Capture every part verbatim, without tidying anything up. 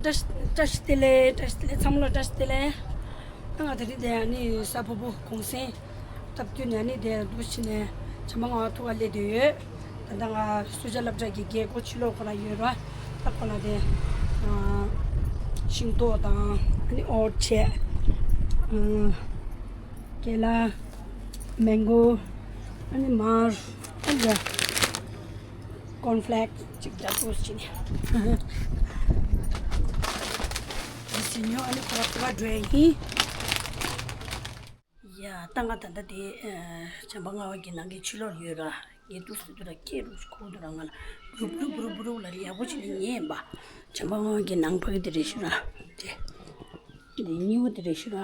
བཀྲ་ཤིས་བཀྲ་ཤིས་བདེ་ལེགས། བཀྲ་ཤིས་བདེ་ལེགས། ཚང་མ་ལ་བཀྲ་ཤིས་བདེ་ལེགས། ད་ང་དེ་རིང་དེ་ཨ་ནི་གཟའ་ཕུར་བུ་གུང་སེང་སྟབས་བསྟུན་ནས་ཨ་ནི་དེ་འདུག་ཕྱིན་ནས་བྱམས་པ་ང་ཐུག་ག་སླེབས་བསྡད་ཡོད། ད་ལྟ་ང་གསོལ་ཇ་སློབ་གྲྭ་གི་རྒན་ཁོ་ཕྱི་ལོགས་ཁོ་ན་ཡོད་ར། ད་ཁོ་ན་དེ་ཤིང་ཏོག་དང་ཨ་ནི་འོ་བྱས། ཀེ་ལ། མེང་གོ། ཨ་ནི་མར། ཨ་ནི་ཀོན་ཕླེག་ཅིག་འདྲ་པོ་ཞིག་ནས། འདི་ཟིན་ཡོང་ཨ་ནི་ཁོ་ར་ཁོ་ར་འགྲོ་ཡ་ཡིན། ཡ་ད་ང་ད་ལྟ་དེ་བྱམས་པ་ལྔ་པ་གི་ནང་གི་ཕྱི་ལོགས་ཡོད་ར། ངས་འདུག་སེ་འདུག་ར་སྐད་རུབ་ཁུག་འདུག་ར། ང་ལ་རུབ་རུབ་རུབ་རུབ་ལ་ཡག་པོ་ཅིག་ནས་ཉན་པ། བྱམས་པ་ལྔ་པ་གི་ནང་ཕ་གི་དེ་རེད་ཤི་ར། དེ་དེ་གཉིས་པ་དེ་རེད་ཤི་ར།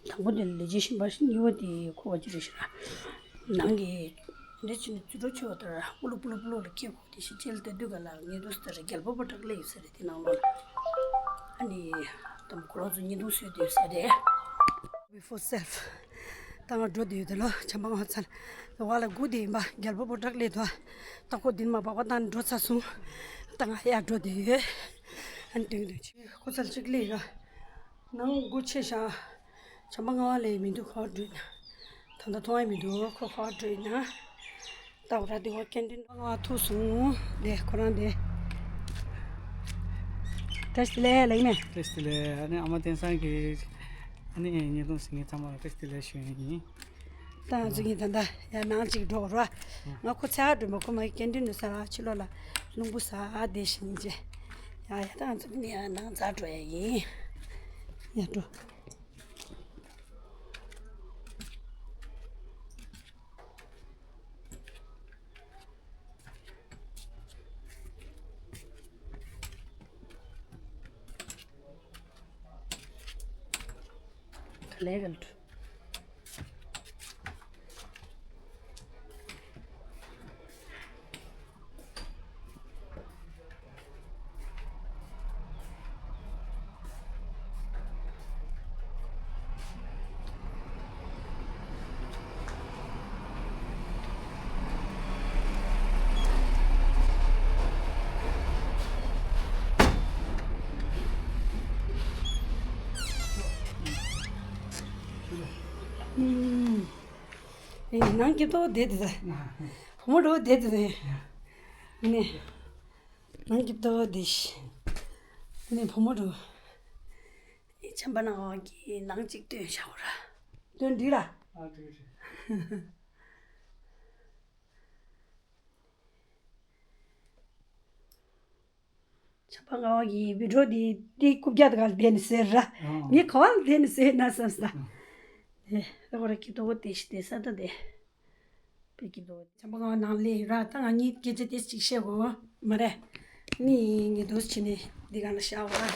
དང་པོ་དེ་ལས་བྱེད་ཤིང་པ་ཤི། གཉིས་པ་དེ་ཁོ་བ་ཅི་རེད་ཤི་ར། ནང་གི་འདི་ཕྱི་ནས་རྫུ་འཕྲུལ་ཆེ་བ་ལྟར་པུ་ལུ་པུ་ལུ་པུ་ལུ་ལ་སྐད་ཁུག་དེ་ཤི་ཅེལ་དེ་དུས་ག་ལ་ངས་འདུག་སེ་ར་རྒྱལ་པོ་པོ་ཏྲག་ལས་ཡོད་ས་རེད། དེ་ནང་ལོགས་ལ་ཨ་ནི་དམ་ཁོ་རང་ཚོ་བརྙན་ཐུང་བཟོས་དེ་ཡོད་ས་རེད། Be for self། ད་ང་འགྲོ་བསྡད་ཡོད་དེ་ལོ། བྱམས་པ་ང་ཚར་ལོ་བ་ལ་སྒུག་བསྡད་ཡིན་པ། རྒྱལ་པོ་པོ་ཏྲག་སླེབས་དོ། ད་ཁོ་འདིར་མ་བག་པ་བཏང་འགྲོ་ཚར་སོང་། ད་ང་ཡར་འགྲོ་བསྡད་ཡོད། ཨ་ནི་དུང་དུང་ཆེ་ཁོ་ཚར་གཅིག་སླེབས་ར། ནང་སྒུག་ཆེ་ཤག་བྱམས་པ་ང་བ་ལས་མི་འདུག་ཁོ་འགྲོ་ཡིན་ན། ད་ལྟ་མཐོང་ཡ་མི་འདུག་ཁོ་ཁོ་འགྲོ་ཡིན་ན། ད་འོ་ར་དེ་བ་ཀན་ཊིན་ང་ཐུག་སོང་། དེ་ཁོ་རང་དེ། བཀྲ་ཤིས་བདེ་ལེགས་ལགས་མེ། བཀྲ་ཤིས་བདེ་ལེགས། ཨ་ནི་ཨ་མ་བསྟན་བཟང་གིས་ཨ་ནི་བརྙན་ཐུང་གཟིགས་མཁན་ཚང་མ་ལ་བཀྲ་ཤིས་བདེ་ལེགས་ཞུ་ཡ་ཡིན། ད་ང་ཚོ་གཉིས་ད་ལྟ་ཡར་ནང་གཅིག་འགྲོ་ར། ང་ཁོ་ཚེ་ཧ་འགྲོ་མ་ཁོ་མ་ཀན་ཊིན་ནས་ཟ་ར་ཕྱི་ལོགས་ལ་རླུང་བུ་ཟ་བསྡད་ཤིང་རྗེ། ཡ་ཡ་ད་ང་ཚོ་གཉིས་ཡར་ནང་འཛུལ་འགྲོ་ཡ་ཡིན། ཡ་འགྲོ། ཨེ་ནང་སྐྱིད་ཏོ་བསྡད་དེ་ད། བུ་མོ་འགྲོ་བསྡད་དེ་ད། ནས། ནང་སྐྱིད་ཏོ་བསྡད་ཤི། ནས་བུ་མོ་འགྲོ། ཨེ་བྱམས་པ་ནང་གི་ནང་གཅིག་སྟོན་བྱ་བ་ར། སྟོན་འགྲིག་ལ། ཨ་འགྲིག་འགྲིག་བྱམས་པ་ང་བ་གི་བི་ཌིའོ་འདི་འདི་རྐུབ་བཀྱག་དང་བསྡད་ནས་ཟེར་ར། ངས་ག་བ་ལ་བསྡད་ནས་ཟེར་ན་བསམ་སྟ། ཨེ་ད་གོ་ར་སྐྱིད་ཏོ་བསྡད་ཤི་བསྡད་ས་ད་བསྡད། པའི་སྐྱིད་ཏོ་བྱམས་པ་ང་བ་ནང་སླེབས་ར། ད་ང་གཉིས་སྐད་ཆ་ཏོག་ཙམ་ཅིག་བཤད་དགོས་མ་རེད། ནི་ངས་འདུག་སེ་བྱས་ནས་འདི་ག་ལ་བཞག་པ་ར།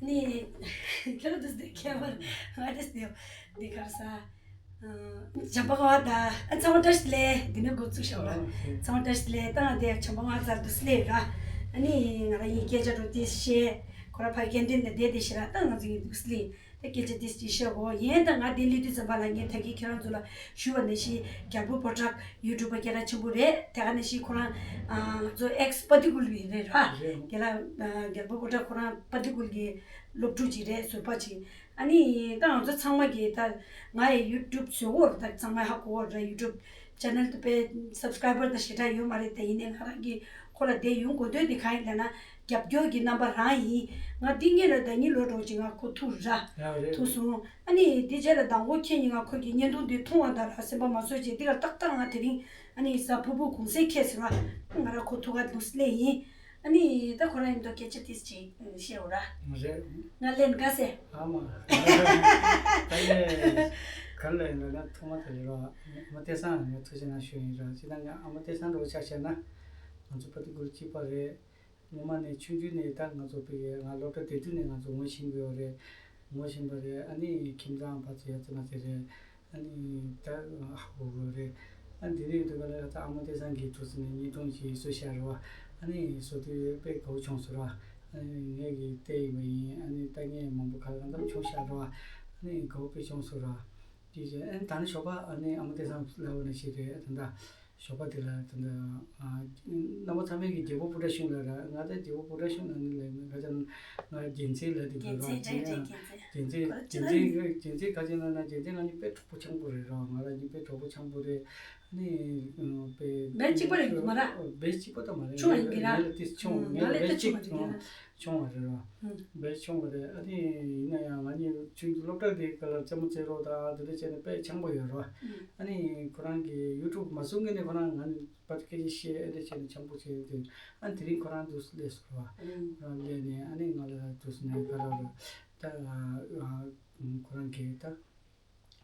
ནི་ཁྱེད་རང་འདུག་སེ་ཁྱད་པར་ང་ཏོག་ཙམ་འདི་ག་ར་ས། བྱམས་པ་ང་བ་ད་ཨ་ཚང་མ་བཀྲ་ཤིས་བདེ་ལེགས། འདི་ནས་འགོ་བཙུགས་བཞག་པ་ར། ཚང་མ་བཀྲ་ཤིས་བདེ་ལེགས། ད་ང་དེ་བྱམས་པ་ང་བ་ཚར་འདུག་སེ་སླེབས་ར། ཨ་ནི་ང་རང་གཉིས་སྐད་ཆ་འདྲ་ཏོག་ཙམ་བཤད། ཁོ་ར་ཕར་ཀན་ཊིན་ལ་བསྡད་བསྡད་ཤི་ར། ད་ང་ཚོ་གཉིས་འདུག་སེ་སླེབས། ད་སྐད་ཆ་ཏོག་ཙམ་ཅིག་བཤད་དགོས་ཡིན། ད་ང་འདི་སླེབས་དུས་ཙམ་པ་ལ་ངས་ད་གིན་ཁྱེད་རང་ཚོ་ལ་ཞུས་པ་ནང་བཞིན་རྒྱལ་པོ་པོ་ཏྲག་ཡུ་ཊུབ་པ་སྐད་གྲགས་ཆེན་པོ་རེད། དེ་ག་ནང་བཞིན་ཁོ་རང་ཨ་ང་ཚོ་ཨེགས་པ་ཏི་ཀུལ་གི་རེད་ར། དེ་ལ་ཨ་རྒྱལ་པོ་པོ་ཏྲག་ཁོ་རང་པ་ཏི་ཀུལ་གི་སློབ་ཕྲུག་ཅིག་རེད། ཟུར་པ་ཅིག་ཨ་ནི་ད་ང་ཚོ་ཚང་མ་གི་ད་ང་ཡི་ཡུ་ཊུབ་བཟོ་བོར་ད་ཚང་མ་ཧ་གོ་བོར་ར། ཡུ་ཊུབ་ཅེ་ནལ་དུ་དཔེ་སབ་སི་ཀ་རའི་བར་ད་ཞེ་དྲག་ཡོད་མ་རེད། ད་ཡིན་ནའི་ང་རང་གི་ཁོ་ལ་དེ་ཡོང་དགོས་དོན་དེ་གང་ཡིན་ལབ་ན། རྒྱབ་སྐྱོར་གྱི་རྣམ་པ་རང་ཡིན། ང་འདི་སྔོན་ལ་ཟླ་ཉིན་ལོ་གྲོགས་ཅིག་ང་ཁོ་ཐུག་ར། ཡ་རེད། ཐུག་སོང་། ཨ་ནི་འདི་རྗེས་ལ་མདང་དགོང་ཁྱེད་གཉིས་ང་ཁོ་གི་བརྙན་ཐུང་འདི་མཐོང་བ་དང་ར་སེམས་པ་མ་བཟོད་བྱས་འདི་གར་ཏག་ཏག་ང་དེ་རིང་ཨ་ནི་གཟའ་ཕུར་བུ་གུང་སེང་ཁེལ་ཟེར་བ། ང་ར་ཁོ་ཐུག་ག་འདུག་སེ་སླེབས་ཡིན། ཨ་ནི་ད་ཁོ་རང་ཡིན་མདོག་སྐད་ཆ་ཏིས་ཅིག་བཤད་འོ་ར། རེད། ང་ལན་དགའ་སེ། ཨ་མ། ད་ངས་ག་ལ་ཡིན་ན་ཐོག་མ་དེ་རེད་ར། ཨ་མ་བསྟན་བཟང་ལ་ངས་ཐུགས་རྗེ་གནང་ཞུ་ཡིན་ར། ཅི་ད་ང་ཨ་མ་བསྟན་བཟང་འདྲ་བོ་ཆ་བཞག་ན་ང་ཚོ་པ་ཏི་ཀུལ་གཅིག་པ་རེད། སྔོན་མ་ནས་ཆུང་ཆུང་ནས་ད་ང་ཚོ་བོད་ཀྱི་ང་སློབ་གྲྭ་དེ་དུས་ནས་ང་ཚོ་ངོ་ཤེས་ཀྱི་ཡོད་རེད། ངོ་ཤེས་པ་རེད། ཨ་ནི་ཁྱིམ་ཚང་བར་དུ་ཡ་ཙི་མ་ཙི་རེད། ཨ་ནི་ད་ཧ་གོ་གི་རེད། ཨ་འདི་རེད་འདུག་ག་ལ་ད་ཨ་མ་བསྟན་བཟང་གིས་ཐུགས་སེམས་ནས་བརྙན་ཐུང་ཞིག་བཟོས་བཞག་རེད་བ། ཨ་ནི་བཟོ་དུས་དཔེ་དགའ་བོ་བྱུང་སོང་ར། ཨ་ནི་ངས་ཀྱིས་བལྟས་ཡིན་པ་ཡིན། ཨ་ནི་ལྟ་མཁན་མང་པོ་ག་ལ་གང་འཚམ་བྱུང་བཞག་རེད་བ། ཨ་ནི་དགའ་བོ་དཔེ་བྱུང་སོང་ར། དེ་རྗེས་ཨ་ནི་ད་ནི་ཞོགས་པ་ཨ་ནི་ཨ་མ་བསྟན་བཟང་ལབ་པ་ནང་བཞིན་རེད། ད་ལྟ། ཞོགས་པ་དེ་ལ་དེ་འདྲ་ཨ་རྣམ་པ་ཚང་མས་ཀྱི་རྒྱལ་པོ་སྤུ་ཁྲ་ཤོང་ལ་ར། ང་ད་རྒྱལ་པོ་སྤུ་ཁྲ་ཤོང་ལ་ནི་ལས་མེད། ཁ་ཅང་ང་རྒྱལ་མཚན་ལ་དེ་རྒྱལ་མཚན་རེད་རེད། རྒྱལ་མཚན་རྒྱལ་མཚན་རྒྱལ་མཚན་ག་ཅི་ན་ན་རྒྱལ་མཚན་ང་གཉིས་དཔེ་གྲོགས་པོ་ཆེན་པོ་རེད་ར། ང་ར་གཉིས་དཔེ་གྲོགས་པོ་ཆེན་པོ་རེད། ཨ་ནི་དཔེ་བེ་གཅིག་པ་རེད་མ་ར། བེ་གཅིག་པ་ད་མ་རེད། ཆུང་བ་ཡིན་གྱི་ར། ང་ལ་དེ་ཆུང་ང་ལ་བེ་གཅིག་ཆུང་བ་རེད་ར། བེ་ཆུང་བ་རེད། ཨ་ནི་ཡིན་ན་ཡང་ང་གཉིས་ཆུང་དུས་སློབ་གྲྭ་དེ་ག་ལ་རྩེད་མོ་རྩེ་རོགས་དང་དེ་འདྲ་བྱས་ནས་དཔེ་ཆེན་པོ་ཡོད་ར། ཨ་ནི་ཁོ་རང་གི་ཡུ་ཊུབ་མ་བཟོ་སྔོན་ནས་ཁོ་རང་ང་ནི་པར་སྐད་ཆ་བཤད་ཨེ་འདྲ་བྱས་ནས་ཆེན་པོ་བྱས་ཏེ། ཨ་ནི་དེ་རིང་ཁོ་རང་དུས་སུ་སླེབས་སོང་ར། ཨ་སླེབས་ནས་ཨ་ནི་ང་ལ་དུས་སུ་ནས་ག་ལ་ར་ད་ཁོ་རང་གི་ད་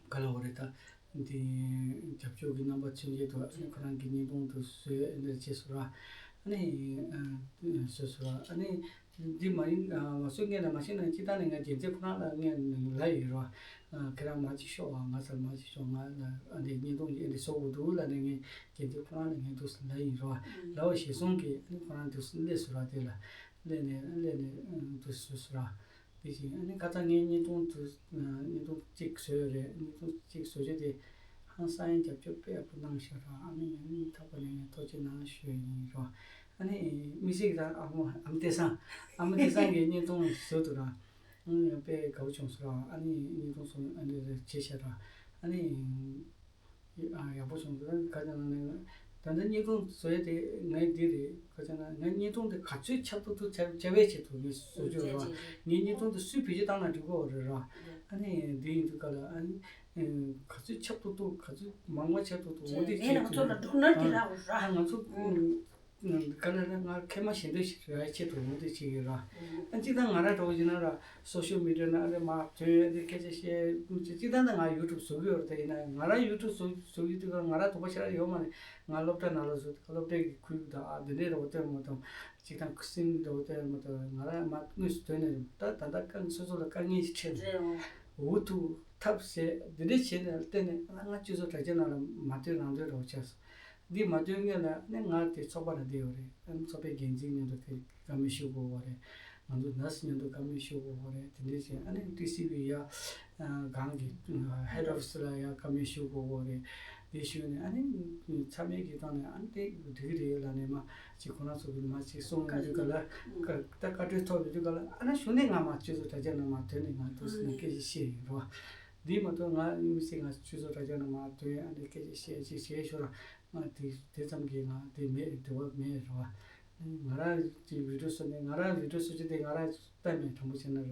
ག་ལ་འོ་རེད་ད། འདི་རྒྱབ་སྐྱོར་གྱི་རྣམ་པ་མཚོན་བྱེད་དུ་ཨ་ནི་ཁོ་རང་གི་བརྙན་ཐུང་དུ་བཟོས་ཨེ་འདྲ་བྱས་སོང་ར། ཨ་ནི་ཨ་བཟོས་སོང་ར། ཨ་ནི་འདི་མ་ཡིན་ཨ་མ་བཟོས་སྔོན་ལ་མ་ཤེས་ན་སྤྱིར་བཏང་ནས་ང་རྒྱལ་མཚན་ཁོ་རང་ལ་ངས་ལབ་ཡོད་ར། ཨ་ཁྱེད་རང་མ་ཅིག་ཤོག་ཨ། ང་ཚར་མ་ཅིག་ཤོག་ང་ལ་ཨ་འདི་བརྙན་ཐུང་ཨེ་འདྲ་བཟོ་དགོས་འདུག་ལབ་ནས་ངས་རྒྱལ་མཚན་ཁོ་རང་ལ་ངས་འདུག་སེ་ལབ་ཡིན་ར། ལབ་པ་ཞེ་སོང་གིས་ཨ་ནི་ཁོ་རང་འདུག་སེ་སླེབས་སོང་ར། དེ་ལ་སླེབས་ནས་སླེབས་ནས་འདུག་སེ་བཟོས་སོང་ར། དེ་བཞིན་ཨ་ནི་ཁ་སང་ངའི་བརྙན་ཐུང་དུ་བརྙན་ཐུང་གཅིག་བཟོས་ཡོད་རེད། བརྙན་ཐུང་གཅིག་བཟོ་རྒྱུ་དེ་ཧང་སང་ཡང་རྒྱབ་སྐྱོར་དཔེ་ཡག་པོ་གནང་ཤག་ར། ཨ་ནི་ཡང་ཐོག་པ་ནས་ཐུགས་རྗེ་གནང་ཞུ་ཡ་ཡིན་ར། ཨ་ནི་དམིགས་བསལ་གྱི་ད་ཨ་མ་ཨ་མ་བསྟན་བཟང་ཨ་མ་བསྟན་བཟང་གིས་བརྙན་ཐུང་བཟོས་འདུག་ར། ཨ་ནི་དཔེ་དགའ་པོ་བྱུང་སོང་ར། ཨ་ནི་བརྙན་ཐུང་སོང་ཨ་ནི་རེ་བྱས་ཤག་ར། ཨ་ནི། ཨ་ཡག་པོ་བྱུང་འདུག་ག་ཅང་ན་ནས་ད་ལྟ་བརྙན་ཐུང་བཟོ་ཡ་དེ་ངའི་འདི་རེད། ག་ཅང་ན་ངའི་བརྙན་ཐུང་དེ་ག་ཚོད་ཁྱབ་ཏུ་ཏུ་ཁྱབ་ཁྱབ་པའི་ཆེད་དུ་ངས་བཟོ་རྒྱུ་རེད་བ། ངའི་བརྙན་ཐུང་དེ་སུས་བེད་སྤྱོད་བཏང་ན་འགྲིག་གི་རེད་ར། ཨ་ནི་འདི་ཡིན་དུས་ག་ལ་ཨ་ནི་ག་ཚོད་ཁྱབ་ཏུ་ཏུ་ག་ཚོད་མང་བ་ཁྱབ་ཏུ་ཏུ་འོ་འདི་ཆེད་དུ་ང་ཚོ་ལ་འགྲོ་ན་འདི་ར་འོ་ར། ང་ཚོ། ག་ལ་ལ་ང་མཁལ་མ་ཞེ་འདོད་ཞིག་རག་ཆེད་དུ་འོང་དུས་བྱེད་ཀྱི་ར། ཨ་གཅིག་ད་ང་ར་འགྲོ་བཞིན་ན་ར་སོ་ཤལ་མི་ཌི་ཡ་ན་ཨ་རེ་མ་དོན་ཨ་རེ་སྐད་ཆ་བཤད་གཅིག་ད་ད་ང་ཡུ་ཊུབ་བཟོ་གི་ཡོད་རེད། ད་ཡིན་ན་ང་ར་ཡུ་ཊུབ་བཟོ་བཟོ་གི་དུས་ང་ར་དོགས་པ་ཞེ་དྲག་ཡོད་མ་རེད། ང་སློབ་གྲྭ་ནང་ལ་བཟོ་དུས་སློབ་གྲྭའི་གི་ཁུལ་དང་ཨ་འདི་འདྲའི་རོགས་སྟོན་མ་དང་གཅིག་ད་ཁུ་སིམ་རོགས་སྟོན་མ་དང་ང་ར་མ་དངོས་སུ་དོན་ནས་ད་ད་ད་དཀའ་སོ་སོ་ལ་དཀའ་ངལ་ཞིག་འཕྲད་འདུག་འུ་ཐུག་ཐབས་ཟད་འདི་འདྲ་བྱས་ནས་བརྟེན་ནས་ང་སྤྱི་ཚོགས་དྲ་རྒྱ་ནང་ལ་མ་ཐོན་རང་ཐོན་རོགས་བྱས་སོང་། འདི་མ་ཐོན་སྔོན་ལ་ནི་ང་དེ་ཚོགས་པ་ལ་བསྡད་ཡོད་རེད། ཨ་ནི་ཚོགས་པའི་འགན་འཛིན་མཉམ་དུ་དེ་བཀའ་མོལ་ཞུ་དགོས་པ་རེད། ང་ཚོ་ནར་སི་མཉམ་དུ་བཀའ་མོལ་ཞུ་དགོས་པ་རེད། དེ་འདྲས་བྱས་ཨ་ནི་ཊི་སི་ཝི་ཡ་གང་གི་ཧེཌ་ཨོ་ཕི་སི་ལ་ཡ་བཀའ་མོལ་ཞུ་དགོས་པ་རེད། དེ་ཞུས་ནས་ཨ་ནི་ཚང་མས་ཀྱི་སྟེང་ནས་ཨ་ནི་དེ་འགྲིག་གི་རེད་ལབ་ནས་མ་ཅིག་ཁོ་རང་ཚོ་གི་མ་ཅིག་གསུང་ཡོང་དུས་ག་ལ་ད་བཀའ་འཁྲོལ་ཐོབ་ཡོང་དུས་ག་ལ་ཨ་ནི་གཞུག་ནས་ང་མ་སྤྱི་ཚོགས་དྲ་རྒྱ་ནང་མ་ཐོན་ནས་ང་འདུག་སེ་ནས་སྐད་ཆ་བཤད་ཡིན་རོ། འདི་མ་གཏོགས་ང་དམིགས་བསལ་ང་ཆུ་ཚོད་དྲ་རྒྱ་ནང་མ་ཐོན་ཨ་ནི་སྐད་ཆ་བཤད་ཅིག་བྱས་ཤོར་ང་དེ་དེ་ཙམ་གྱིས་ང་དེ་མེད་འབྲེལ་བ་མེད་རེད་བ། ང་རང་གི་བི་ཌིའོ་བཟོ་ནས་ང་རང་བི་ཌིའོ་བཟོ་རྒྱུ་དེ་ང་རང་གཏན་ནས་དྲང་པོ་བྱས་ན་ར་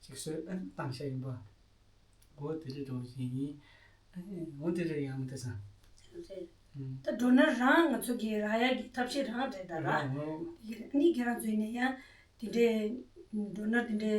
ཅིག་བཟོས་ཨ་ནི་བཏང་བཞག་ཡིན་པ། འོ་དེ་འདྲ་འདྲ་བོ་ཞིག་ཡིན། འོ་དེ་འདྲ་ཡང་མི་དེ་སང་། ད་འགྲོ་ན་རང་ང་ཚོ་གི་རག་ཡ་གི་ཐབས་ཤེས་རང་རེད་ད་ར། ཨ་ནི་ཁྱེད་རང་ཚོ་ཡིན་ན་ཡང་དེ་འདྲའི་འགྲོ་ན་དེ་འདྲའི་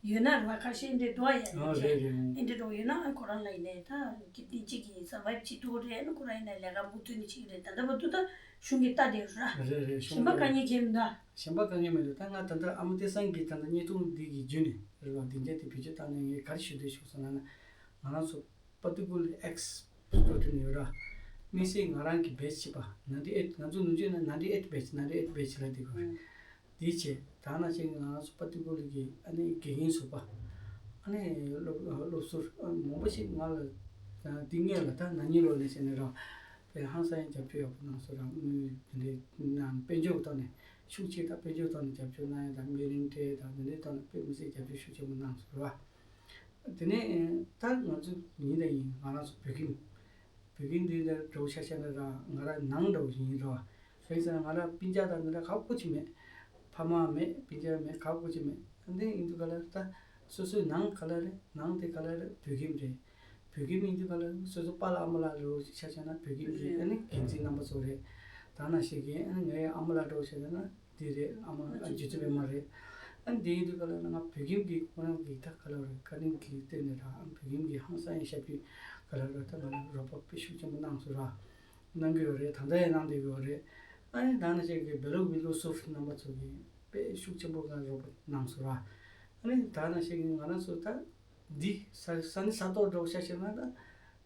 ཡོད་ན་ར་བ་ཁ་ཤས་འདྲའི་འགྲོ་ཡ་ཡོད་ཨ་རེད་རེད། ཨེ་འདྲ་འགྲོ་ཡོད་ན་ཁོ་རང་ལ་ཡིན་ནའི་ད་གི་དེ་གཅིག་གི་སར་ཝའིབ་བྱེད་ཐུབ་རེད། ཨ་ནི་ཁོ་རང་ཡིན་ན་ལས་ཀ་མུ་མཐུད་ནས་བྱེད་ཀྱི་རེད། ད་ལྟ་བར་དུ་ད་གཞུང་གི་ལྟ་བསྡད་ཡོད་ར། རེད་རེད། གཞན་པ་དཀའ་ངལ་གང་ཡང་མི་འདུག་གཞན་པ་དཀའ་ངལ་མི་འདུག་ད་ང་ད་ལྟ་ཨ་མ་བསྟན་བཟང་གི་ད་ལྟ་བརྙན་ཐུང་འདི་གི་བརྒྱུད་ནས་རེད་བ། འདི་འདྲ་དེ་བེད་སྤྱོད་བཏང་ནས་ངས་ག་རེ་ཞུ་འདོད་བྱུང་སོང་ལབ་ན་ང་རང་ཚོ་པར་ཊི་ཀུ་ལར་ཨེགས་པོ་ཊི་ནས་ཡོད་ར། དམིགས་བསལ་ང་རང་གི་བེ་ཆི་བ་ནའིན་ཊི་ཨེཊ་ང་ཚོ་ནུབ་ཕྱོགས་ནས་ནའིན་ཊི་ཨེཊ་བེ་ཆི་ནའིན་ཊི་ཨེཊ་བེ་ཆི་ལབ་དེ་གོ་རེད། དེའི་ཆེད་ད་ནང་བཞིན་ང་རང་ཚོ་པར་ཊི་ཀུ་ལར་གི་ཨ་ནི་དགེ་རྒན་ཟུར་པ་ཨ་ནི་སློབ་སློབ་ཟུར་མང་པོ་ཞིག་ང་ལ་འདི་སྔོན་ལ་ད་ན་ནིང་ལོ་ནས་བྱས་ནས་ར་དཔེ་ཧང་སང་ཡང་རྒྱབ་སྐྱོར་ཡག་པོ་གནང་སོང་ར། དངུལ་དེ་འདྲའི་ནང་དཔལ་འབྱོར་ཐོག་ནས་ཤུགས་ཆེ་དང་དཔལ་འབྱོར་ཐོག་ནས་རྒྱབ་སྐྱོར་གནང་ཡ་དང་སྨན་རིན་སྤྲད་དང་དེ་འདྲའི་ཐོག་ནས་དཔེ་མི་སྲིད་རྒྱབ་སྐྱོར་ཤུགས་ཆེན་པོ་གནང་སོང་ར། དེ་ནས་ད་ང་ཚོ་ཡིན་དང་ཡིན་ང་རང་ཚོ་བོད་ཁྱིམ་བོད་ཁྱིམ་འདི་ལ་འགྲོ་ཆ་ཤ་ན་ར་ང་ར་ནང་འགྲོ་ཡིན་ར། བྱས་ཙང་ང་ར་སྤུན་ཀྱག་དང་འདི་འདྲ་ག་པོ་ཅིག་མེད། ཕ་མ་མེད། སྤུན་ཀྱག་མེད། ག་པོ་ཅིག་མེད། འདི་ཡིན་དུས་ག་ལ་ད་སོ་སོའི་ནང་ག་ལ་རེད། ནང་དེ་ག་ལ་རེད། བོད་ཁྱིམ་རེད། བོད་ཁྱིམ་ཡིན་དུས་ག་ལ་སོ་སོ་པཱ་ལགས་ཨ་མ་ལགས་རེད་ཆ་བཞག་ན་བོད་ཁྱིམ་གྱི་ཨ་ནི་འགན་འཛིན་རྣམ་པ་ཚོ་རེད། ད་ནང་བཞིན་གྱི་ཨ་ནི་ངའི་ཨ་མ་ལགས་འགྲོ་བྱས་ན་འདི་རེད། ཨ་མ་ཨ་རྒྱུ་ཚོད་པའི་མ་རེད། ཨ་ནི་འདི་ཡིན་དུས་ག་ལ་ང་བོད་ཁྱིམ་གྱི་ཁོ་རང་གི་ད་ག་ལ་རེད། བཀའ་དྲིན་གྱི་སྟེང་ནས་ར་ཨ་ནི་བོད་ཁྱིམ་གྱི་ཧང་སང་ཡང་ཞབས་ཕྱི་ག་ལ་རེད། ད་ང་ལ་རོགས་པ་དཔེ་ཤུགས་ཆེན་པོ་གནང་སོང་ར། གནང་གི་ཡོད་རེད། ད་ལྟ་ཡང་གནང་བསྡད་ཀྱི་ཡོད་རེད། ཨ་ནི་ད་ནང་བཞིན་གྱི་བེ་ལོ་བི་ལོ་སོ་རྣམ་པ་ཚོ་གིས་དཔེ་ཤུགས་ཆེན་པོ་ང་རོགས་པ་གནང་སོང་ར། ཨ་ནི་ད་ནང་བཞིན་གྱི་ང་རང་ཚོ་ད་འདི་ས་ས་གནས་ས་ཐོག་འགྲོ་ཤ་ཤ་ན་ད་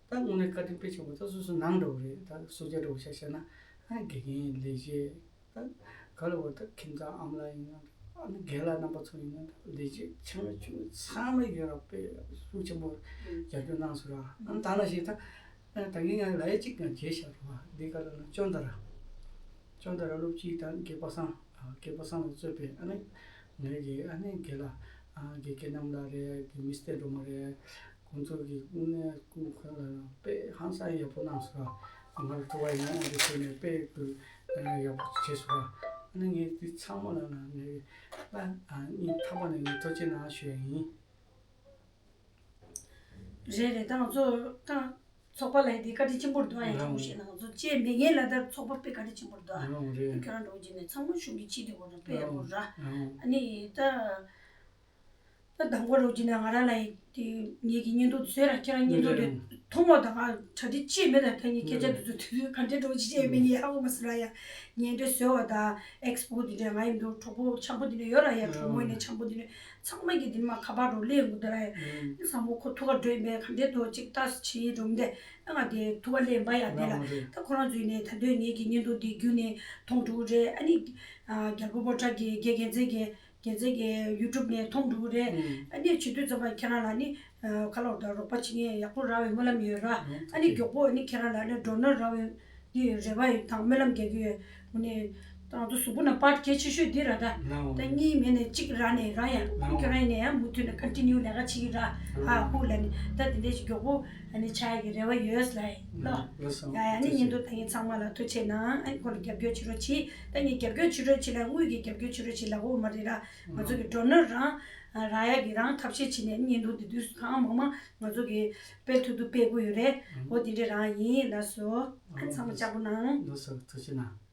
ད་དངོས་གནས་བཀའ་དྲིན་དཔེ་ཆེན་པོ་ད་སོ་སོ་ནང་འགྲོ་གི་རེད། ད་སོ་སྐྱ་འགྲོ་ཤ་ཤ་ན་ཨ་ནི་དགེ་རྒན་ལས་བྱེད་ད་ག་ལ་བར་ད་ཁྱིམ་ཚང་ཨ་མ་ལགས་ཡིན་ན་ཨ་ནི་རྒན་ལགས་རྣམ་པ་ཚོ་ཡིན་ན་ལས་བྱེད་ཆུང་ཆུང་ཚང་མ་ཡོད་ར། དཔེ་ཤུགས་ཆེན་པོ་རྒྱབ་སྐྱོར་གནང་སོང་ར། ཨ་ནི་ད་ནང་བཞིན་ད། ད་གིན་ང་ལ་ཡ་གཅིག་ང་བརྗེད་བཞག་རེད་བ། འདི་ག་ལ་ན་ཅོན་ཏ་ར། ཅོན་ཏ་ར་ལུག་གཅིག་དང་རྒན་པ་སངས། ཨ། རྒན་པ་སངས་ལ་གཙོས་པའི་ཨ་ནི་ངའི་གི་ཨ་ནི་རྒན་ལགས། ཨ། རྒན་རྒན་རྣམ་ལགས་རེད། རྒན་མི་སྟེ་སྒྲོལ་མ་རེད། ཁོང་ཚོ་གི་དངོས་གནས་ཁོང་ཁོང་ལ་དཔེ་ཧང་སང་ཡག་པོ་གནང་སོང་ར། ང་ལ་སྤྲོ་བ་ཡང་ཨ་འདི་བྱས་ནས་དཔེ་ཁོས་ཡག་པོ་བྱས་སོང་ར། ཨ་ནི་ངས་འདི་ཚང་མ་ལ་ན་ངས་ཨ་ཨ་སྙིང་ཐག་པ་ནས་ངས་ཐུགས་རྗེ་གནང་ཞུ་ཡ་ཡིན། རེད་རེད། ད་ང་ཚོ་ད་ཚོགས་པ་ལ་འདི་བཀའ་དྲིན་ཆེན་པོ་རེད་འདུག་ཨ། ཡ་ཁྲོམ་ཞེས་ན་ང་ཚོ་བཅས་མེད་ངེས་ལ་ད་ཚོགས་པ་དཔེ་བཀའ་དྲིན་ཆེན་པོ་རེད་འདུག་ཨ། ཡང་རེད། ཁྱོད་རང་འགྲོ་གི་ནས་ཚང་མ་གཞུང་གི་ཕྱི་དེ་བོ་ར་དཔེ་ཡག་པོ་ར། ཨ་ནི་ད་ད་དང་པོ་རོགས་ཀྱི་ནས་ང་རང་ལ་དེ་ངེད་ཀྱི་བརྙན་ཐུང་བཟོས་ར། ཁྱེད་རང་བརྙན་ཐུང་དེ་མཐོང་བ་དང་གྲ་སྒྲིག་ཅིག་མེད་ད། ད་ངས་སྐད་ཆ་དེ་ཚོ་དུས་ཚོད་ག་འདྲའི་འགྲོ་ཅི་བྱས་མེད་ནི་ཧ་གོ་མ་སོང་ར། ཡ་བརྙན་ཐུང་བཟོས་བ་དང་ཨེགས་པོ་དེ་འདྲ་ང་ཡིན་འདུག་གྲོགས་པོ་འཆམ་པོ་དེ་འདྲ་ཡོད་ར། ཡ་གྲོགས་མོ་ཡིན་ནས་འཆམ་པོ་དེ་འདྲ་ཚང་མ་གི་དེ་མ་ཁ་པར་རོ་ལས་འགུ་ད་ར། ཡ་བཟང་པོ་ཁོ་ཐུག་ག་འགྲོ་ཡིན་པས་ག་འདྲའི་དོ་ཅིག་ལྟ་ཅི་ཡིན་འགྲོ་མི་འདས། ད་ང་དེ་ཐུག་ག་ལས་འབའ་ཡ་དེ་ལ་ད་ཁོ་རང་ཚོ་ཡིན་ནས་ད་དོན་ངེད་ཀྱི་བརྙན་ཐུང་དེ་བརྒྱུད་ནས་མཐོང་འགྲོ་གི་རེད། ཨ་ནི་རྒྱལ་པོ་པོ་ཏྲ་གི་དགེ་རྒན་ཚེ་གི་རྒྱལ་རྩེ་གི་ཡུ་ཊུབ་ནས་མཐོང་འགྲོ་གི་རེད། ཨ་ནི་བྱེད་དུས་ཙམ་པ་ཁྱེད་རང་ལ་ནི་ཁ་ལོར་དང་རོགས་པ་བྱེད་མཁན་ཡག་པོ་རག་པའི་སྨོན་ལམ་ཡོད་ར། ཨ་ནི་མགྱོགས་པོ་ཨ་ནི་ཁྱེད་རང་ལ་ནི་ཌོ་ནར་རག་པའི་གི་རེ་བ་ཡོད་དང་སྨོན་ལམ་རྒྱག་གི་ཡོད། ངོ་ནས་ད་ང་ཚོ་གཟུགས་པོ་ནང་པར་གལ་ཆེ་ཤོས་འདི་ར། ད་ད་གཉིས་མེད་ནས་གཅིག་རག་ནས་ར་ཡང་ཁྱེད་རང་ཡིན་ནས་ཡང་མུ་མཐུད་ནས་ཀོན་ཊི་ནིའུ་ལས་ཀ་བྱེད་ཀྱི་ར། ཨ་ཧུ་ལ་ནི་ད་དེ་འདྲས་ཞིག་མགྱོགས་པོ་ཨ་ནི་ཆགས་ཡག་གི་རེ་བ་ཡོད་ལ་ཡིན་ལོ། ཡ་ཡ་ནི་བརྙན་ཐུང་ད་ངས་ཚང་མ་ལ་ཐུགས་རྗེ་གནང་། ཨ་ནི་ཁོ་ལ་རྒྱབ་སྐྱོར་བྱེད་རོགས་གྱིས། ད་ངས་རྒྱབ་སྐྱོར་བྱེད་རོགས་གྱིས་ལ་དངུལ་གྱི་རྒྱབ་སྐྱོར་བྱེད་རོགས་གྱིས་ལ་འོ་མ་རེད་ར། ང་ཚོ་གི་ཌོ་ནར་རང་རག་ཡག་གི་རང་ཐབས་ཤེས་བྱེད་ནས་བརྙན་ཐུང་འདི་དུས་སུ་གང་མང་མང་ང་ཚོ་གི་སྤེལ་ཐུབ་ཐུབ་སྤེལ་དགོས་ཡོད་རེད། འོ་དེ་འདྲས་རང་ཡིན་ལགས་སོ། ཨ་ནི་ཚང་མ་ལྕགས་པོ་གནང་། ལགས་སོ། ཐུགས་རྗེ་གནང་།